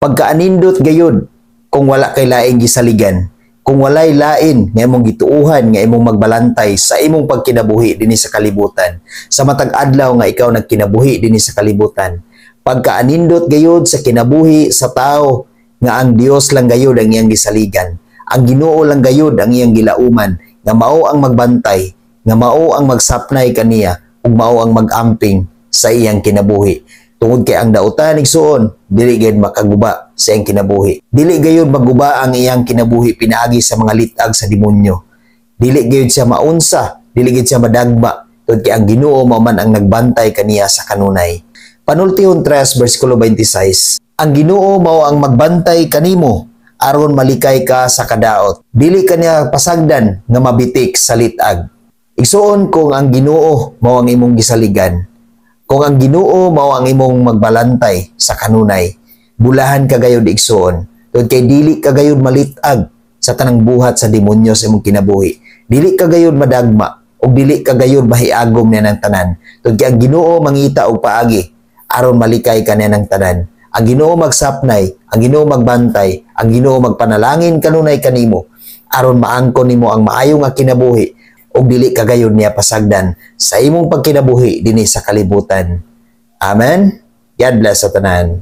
Pagkaanindot gayud kung wala kay laing gisaligan, kung walay lain nga imong gituuhan nga imong magbalantay sa imong pagkinabuhi dinhi sa kalibutan, sa matag adlaw nga ikaw nagkinabuhi dinhi sa kalibutan. Pagkaanindot gayud sa kinabuhi sa tao nga ang Dios lang gayud ang iyang gisaligan, ang Ginoo lang gayud ang iyang gilauman, nga mao ang magbantay, nga mao ang magsapnay kaniya ug mao ang magamping sa iyang kinabuhi. Tungod kay ang dautan, igsuon, dili gayud makaguba sa iyang kinabuhi. Dili gayud maguba ang iyang kinabuhi pinaagi sa mga litag sa demonyo. Dili gayud siya maunsa, dili gayud siya madagba, tungod kay ang Ginoo mao man ang nagbantay kaniya sa kanunay. Panultihon 3 versikulo 26. Ang Ginoo mao ang magbantay kanimo aron malikay ka sa kadaot. Dili ka niya pasagdan nga mabitik sa litag. Igsuon, kung ang Ginoo mao ang imong gisaligan, kung ang Ginoo mao ang imong magbalantay sa kanunay, bulahan ka gayud, igsuon. Tungod kay dili ka gayud malitag sa tanang buhat sa demonyo sa imong kinabuhi. Dili ka gayud madagma ug dili ka gayud mahiagom niya ng tanan. Tungod kay ang Ginoo mangita og paagi aron malikay ka niya ng tanan. Ang Ginoo magsapnay, ang Ginoo magbantay, ang Ginoo magpanalangin kanunay kanimo aron maangkon nimo ang maayo nga kinabuhi ug dili ka gayud niya pasagdan sa imong pagkinabuhi dinhi sa kalibutan. Amen. God bless sa tanan.